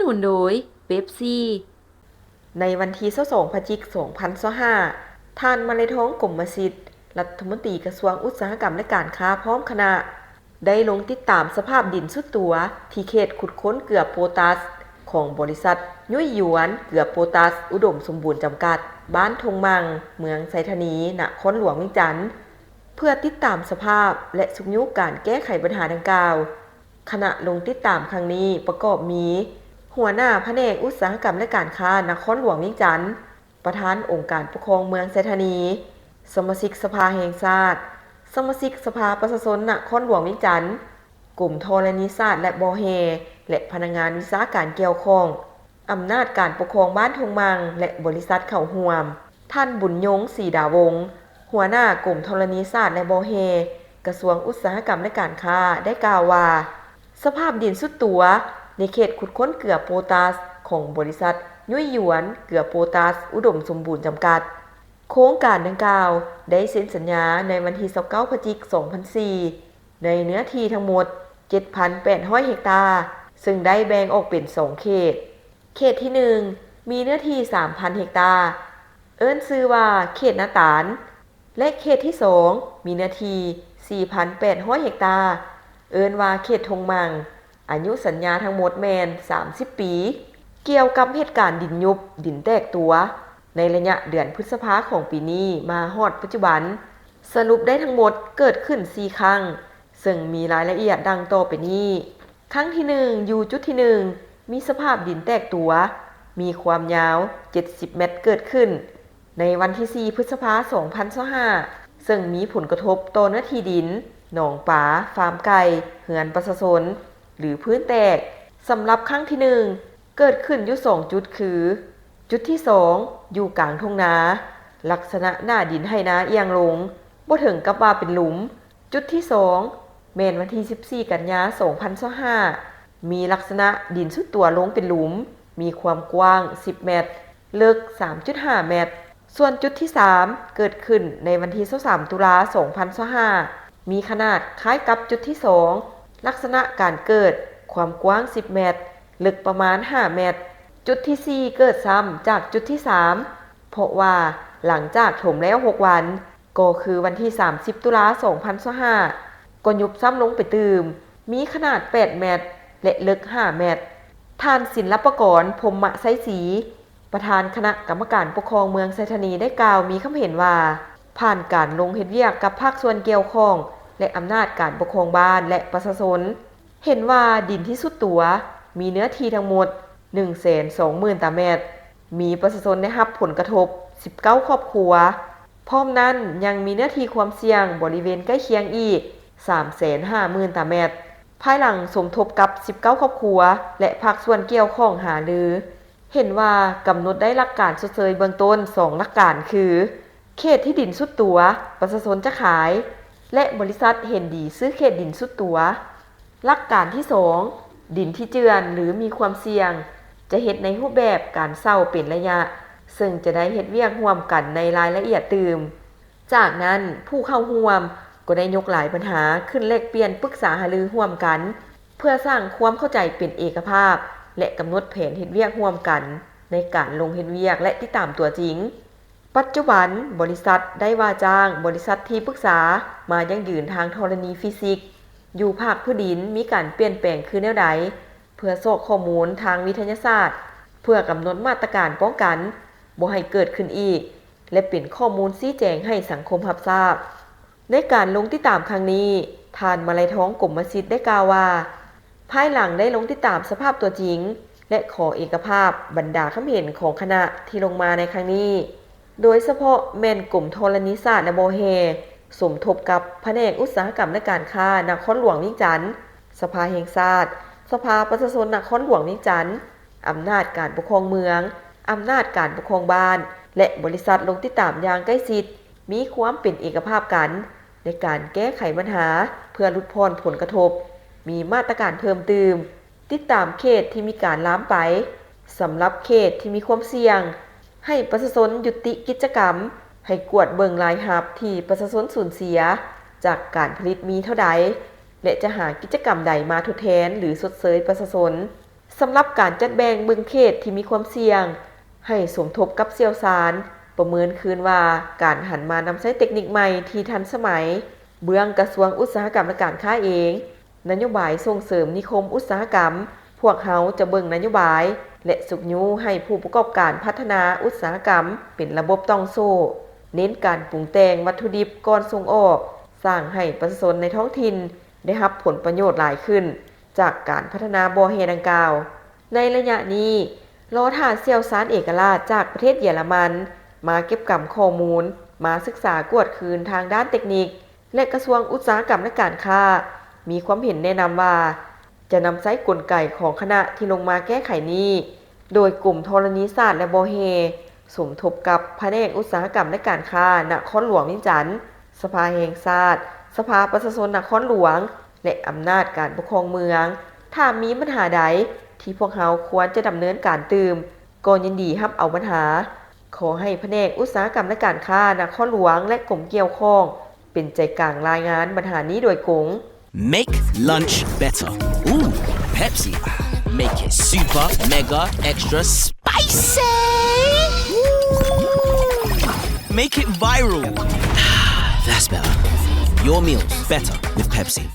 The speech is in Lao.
ສະໜັບສະໜູນໂດຍ ເປັບຊີ. ໃນວັນທີຊາວສອງ ພະຈິກ ສອງພັນຊາວຫ້າ ທ່ານ ມະໄລທອງ ກົມມະສິດ ລັດຖະມົນຕີກະຊວງອຸດສາຫະກຳ ແລະ ການຄ້າ ພ້ອມຄະນະ ໄດ້ລົງຕິດຕາມສະພາບດິນສຸດຕົວ ທີ່ເຂດຂຸດຄົ້ນເກືອໂປຕາສ ຂອງບໍລິສັດ ຫຍຸຍຢວນ ເກືອໂປຕາສ ອຸດົມສົມບູນ ຈຳກັດ ບ້ານທົ່ງມັ່ງ ເມືອງໄຊທານີ ນະຄອນຫຼວງວຽງຈັນ ເພື່ອຕິດຕາມສະພາບ ແລະ ຊຸກຍູ້ການແກ້ໄຂບັນຫາດັ່ງກ່າວ. ຄະນະລົງຕິດຕາມຄັ້ງນີ້ປະກອບມີ ຫົວໜ້າພະແນກອຸດສາຫະກຳ ແລະ ການຄ້າ ນະຄອນຫຼວງວຽງຈັນ, ປະທານອົງການປົກຄອງເມືອງໄຊທານີ, ສະມາຊິກສະພາແຫ່ງຊາດ, ສະມາຊິກສະພາປະຊາຊົນນະຄອນຫຼວງວຽງຈັນ, ກົມທໍລະນີສາດ ແລະ ບໍ່ແຮ່ ແລະ ພະນັກງານວິຊາການກ່ຽວຂ້ອງ, ອຳນາດການປົກຄອງບ້ານທົ່ງມັ່ງ ແລະ ບໍລິສັດເຂົ້າຮ່ວມ. ທ່ານ ບຸນຍົງ ສີດາວົງ ຫົວໜ້າກົມທໍລະນີສາດ ແລະ ບໍ່ແຮ່ ກະຊວງອຸດສາຫະກຳ ແລະ ການຄ້າ ໄດ້ກ່າວວ່າ ສະພາບດິນສຸດຕົວໃນເຂດຂຸດຄົ້ນເກືອໂປຕາສ ຂອງບໍລິສັດ ຫຍຸຍຢວນ ເກືອໂປຕາສ ອຸດົມສົມບູນ ຈຳກັດ. ໂຄງການດັ່ງກ່າວໄດ້ເຊັນສັນຍາໃນວັນທີຊາວເກົ້າ ພະຈິກ ສອງພັນສີ່ ໃນເນື້ອທີ່ທັງໝົດ ເຈັດພັນແປດຮ້ອຍເຮັກຕາ, ເຊິ່ງໄດ້ແບ່ງອອກເປັນສອງເຂດ. ເຂດທີໜຶ່ງ ມີເນື້ອທີ່ ສາມພັນເຮັກຕາ, ເອີ້ນຊື່ວ່າເຂດນາຕານ ແລະ ເຂດທີສອງ ມີເນື້ອທີ່ ສີ່ພັນແປດຮ້ອຍເຮັກຕາ, ເອີ້ນວ່າເຂດທົ່ງມັ່ງ, ອາຍຸສັນຍາທັງໝົດແມ່ນ ສາມສິບປີ. ກ່ຽວກັບເຫດການດິນຍຸບ, ດິນແຕກຕົວ ໃນໄລຍະເດືອນພຶດສະພາຂອງປີນີ້ມາຮອດປັດຈຸບັນ, ສະຫຼຸບໄດ້ທັງໝົດເກີດຂຶ້ນສີ່ຄັ້ງ, ເຊິ່ງມີລາຍລະອຽດດັ່ງຕໍ່ໄປນີ້. ຄັ້ງທີໜຶ່ງ ຢູ່ຈຸດທີໜຶ່ງ ມີສະພາບດິນແຕກຕົວ, ມີຄວາມຍາວເຈັດສິບແມັດເກີດຂຶ້ນ ໃນວັນທີສີ່ ພຶດສະພາ ສອງພັນຊາວຫ້າ ເຊິ່ງມີຜົນກະທົບຕໍ່ເນື້ອທີ່ດິນ, ໜອງປາ, ຟາມໄກ່, ເຮືອນປະຊາຊົນ ຫຼື ພື້ນແຕກ. ສຳລັບຄັ້ງທີໜຶ່ງ ເກີດຂຶ້ນຢູ່ສອງຈຸດຄື ຈຸດທີສອງ ຢູ່ກາງທົ່ງນາ, ລັກສະນະໜ້າດິນໄຮ່ນາອ່ຽງລົງ, ບໍ່ເຖິງກັບວ່າເປັນຫຼຸມ. ຈຸດທີສອງ ແມ່ນວັນທີສິບສີ່ ກັນຍາ ສອງພັນຊາວຫ້າ ມີລັກສະນະດິນຊຸດຕົວລົງເປັນຫຼຸມ, ມີຄວາມກວ້າງສິບແມັດ, ເລິກສາມຈຸດຫ້າແມັດ. ສ່ວນຈຸດທີສາມ ເກີດຂຶ້ນໃນວັນທີຊາວສາມ ຕຸລາ ສອງພັນຊາວຫ້າ ມີຂະໜາດຄ້າຍກັບຈຸດທີສອງ, ລັກສະນະການເກີດ, ຄວາມກວ້າງສິບແມັດ, ເລິກປະມານຫ້າແມັດ. ຈຸດທີສີ່ ເກີດຊ້ຳຈາກຈຸດທີສາມ ເພາະວ່າຫຼັງຈາກຖົມແລ້ວຫົກວັນ, ກໍຄືວັນທີສາມສິບ ຕຸລາ ສອງພັນຊາວຫ້າ ກໍຍຸບຊ້ຳລົງໄປຕື່ມ, ມີຂະໜາດແປດແມັດ ແລະ ເລິກຫ້າແມັດ. ທ່ານ ສິນລັບປະກອນ ພົມມະໄຊສີ, ປະທານຄະນະກຳມະການປົກຄອງເມືອງໄຊທານີ ໄດ້ກ່າວມີຄຳເຫັນວ່າ, ຜ່ານການລົງເຮັດວຽກກັບພາກສ່ວນກ່ຽວຂ້ອງ ແລະ ອຳນາດການປົກຄອງບ້ານ ແລະ ປະຊາຊົນ, ເຫັນວ່າດິນທີ່ຊຸດຕົວມີເນື້ອທີ່ທັງໝົດ ໜຶ່ງແສນສອງໝື່ນຕາແມັດ, ມີປະຊາຊົນໄດ້ຮັບຜົນກະທົບ ສິບເກົ້າຄອບຄົວ. ພ້ອມນັ້ນຍັງມີເນື້ອທີ່ຄວາມສ່ຽງບໍລິເວນໃກ້ຄຽງອີກ ສາມແສນຫ້າໝື່ນຕາແມັດ. ພາຍຫຼັງສົມທົບກັບ ສິບເກົ້າຄອບຄົວ ແລະ ພາກສ່ວນກ່ຽວຂ້ອງຫາລື, ເຫັນວ່າກຳນົດໄດ້ຫຼັກການຊົດເຊີຍເບື້ອງຕົ້ນສອງຫຼັກການຄື ເຂດທີ່ດິນຊຸດຕົວປະຊາຊົນຈະຂາຍ ແລະ ບໍລິສັດເຫັນດີຊື້ເຂດດິນຊຸດຕົວ. ຫຼັກການທີສອງ, ດິນທີ່ເຈື່ອນ ຫຼື ມີຄວາມສ່ຽງ ຈະເຮັດໃນຮູບແບບການເຊົ່າເປັນໄລຍະ, ເຊິ່ງຈະໄດ້ເຮັດວຽກຮ່ວມກັນໃນລາຍລະອຽດຕື່ມ. ຈາກນັ້ນ, ຜູ້ເຂົ້າຮ່ວມກໍໄດ້ຍົກຫຼາຍບັນຫາຂຶ້ນແລກປ່ຽນປຶກສາຫາລືຮ່ວມກັນ ເພື່ອສ້າງຄວາມເຂົ້າໃຈເປັນເອກະພາບ ແລະ ກຳນົດແຜນເຮັດວຽກຮ່ວມກັນໃນການລົງເຮັດວຽກ ແລະ ຕິດຕາມຕົວຈິງ. ປັດຈຸບັນ, ບໍລິສັດໄດ້ວ່າຈ້າງບໍລິສັດທີ່ປຶກສາມາຢັ້ງຢືນທາງທໍລະນີຟີຊິກ ຢູ່ພາກພື້ນດິນມີການປ່ຽນແປງຄືແນວໃດ, ເພື່ອຊອກຂໍ້ມູນທາງວິທະຍາສາດ ເພື່ອກຳນົດມາດຕະການປ້ອງກັນບໍ່ໃຫ້ເກີດຂຶ້ນອີກ ແລະ ເປັນຂໍ້ມູນຊີ້ແຈງໃຫ້ສັງຄົມຮັບຊາບ. ໃນການລົງຕິດຕາມຄັ້ງນີ້, ທ່ານ ມະໄລທອງ ກົມມະສິດ ໄດ້ກ່າວວ່າ, ພາຍຫຼັງໄດ້ລົງຕິດຕາມສະພາບຕົວຈິງ ແລະ ຂໍເອກະພາບບັນດາຄຳເຫັນຂອງຄະນະທີ່ລົງມາໃນຄັ້ງນີ້, ໂດຍສະເພາະແມ່ນກົມທໍລະນີສາດ ແລະ ບໍ່ແຮ່ ສົມທົບກັບພະແນກອຸດສາຫະກຳ ແລະ ການຄ້ານະຄອນຫຼວງວຽງຈັນ, ສະພາແຫ່ງຊາດ, ສະພາປະຊາຊົນນະຄອນຫຼວງວຽງຈັນ, ອຳນາດການປົກຄອງເມືອງ, ອຳນາດການປົກຄອງບ້ານ ແລະ ບໍລິສັດລົງຕິດຕາມຢ່າງໃກ້ຊິດ, ມີຄວາມເປັນເອກະພາບກັນໃນການແກ້ໄຂບັນຫາ ເພື່ອຫຼຸດຜ່ອນຜົນກະທົບ, ມີມາດຕະການເພີ່ມຕື່ມ, ຕິດຕາມເຂດທີ່ມີການລາມໄປ. ສຳລັບເຂດທີ່ມີຄວາມສ່ຽງ, ໃຫ້ປະຊາຊົນຍຸຕິກິດຈະກຳ, ໃຫ້ກວດເບິ່ງລາຍຮັບທີ່ປະຊາຊົນສູນເສຍຈາກການຜະລິດມີເທົ່າໃດ ແລະ ຈະຫາກິດຈະກຳໃດມາທົດແທນ ຫຼື ຊົດເຊີຍປະຊາຊົນ. ສຳລັບການຈັດແບ່ງເບິ່ງເຂດທີ່ມີຄວາມສ່ຽງ ໃຫ້ສົມທົບກັບຊ່ຽວຊານ ປະເມີນຄືນວ່າ ການຫັນມານຳໃຊ້ເຕັກນິກໃໝ່ທີ່ທັນສະໄໝ ເບື້ອງກະຊວງອຸດສາຫະກຳ ແລະ ການຄ້າເອງ, ນະໂຍບາຍສົ່ງເສີມນິຄົມອຸດສາຫະກຳ, ພວກເຮົາຈະເບິ່ງນະໂຍບາຍ ແລະ ຊຸກຍູ້ໃຫ້ຜູ້ປະກອບການພັດທະນາອຸດສາຫະກຳເປັນລະບົບຕ່ອງໂສ້, ເນັ້ນການປຸງແຕ່ງວັດຖຸດິບກ່ອນສົ່ງອອກ, ສ້າງໃຫ້ປະຊາຊົນໃນທ້ອງຖິ່ນໄດ້ຮັບຜົນປະໂຫຍດຫຼາຍຂຶ້ນ ຈາກການພັດທະນາບໍ່ແຮ່ດັ່ງກ່າວ. ໃນໄລຍະນີ້, ລໍຖ້າຊ່ຽວຊານເອກະລາດຈາກປະເທດເຢຍລະມັນ ມາເກັບກຳຂໍ້ມູນ, ມາສຶກສາກວດຄືນທາງດ້ານເຕັກນິກ ແລະ ກະຊວງອຸດສາຫະກຳ ແລະ ການຄ້າ ມີຄວາມເຫັນແນະນຳວ່າ ຈະນຳໃຊ້ກົນໄກຂອງຄະນະທີ່ລົງມາແກ້ໄຂນີ້ ໂດຍກົມທໍລະນີສາດ ແລະ ບໍ່ແຮ່ ສົມທົບກັບພະແນກອຸດສາຫະກຳ ແລະ ການຄ້ານະຄອນຫຼວງວຽງຈັນ, ສະພາແຫ່ງຊາດ, ສະພາປະຊາຊົນນະຄອນຫຼວງ ແລະ ອຳນາດການປົກຄອງເມືອງ. ຖ້າມີບັນຫາໃດທີ່ພວກເຮົາຄວນຈະດຳເນີນການຕື່ມ, ກໍຍິນດີຮັບເອົາບັນຫາ. ຂໍໃຫ້ພະແນກອຸດສາຫະກຳ ແລະ ການຄ້ານະຄອນຫຼວງ ແລະ ກົມກ່ຽວຂ້ອງ ເປັນໃຈກາງລາຍງານບັນຫານີ້ໂດຍກົງ. Make lunch better. Ooh, Pepsi. Make it super, mega, extra spicy. Make it viral. That's better. Your meals better with Pepsi.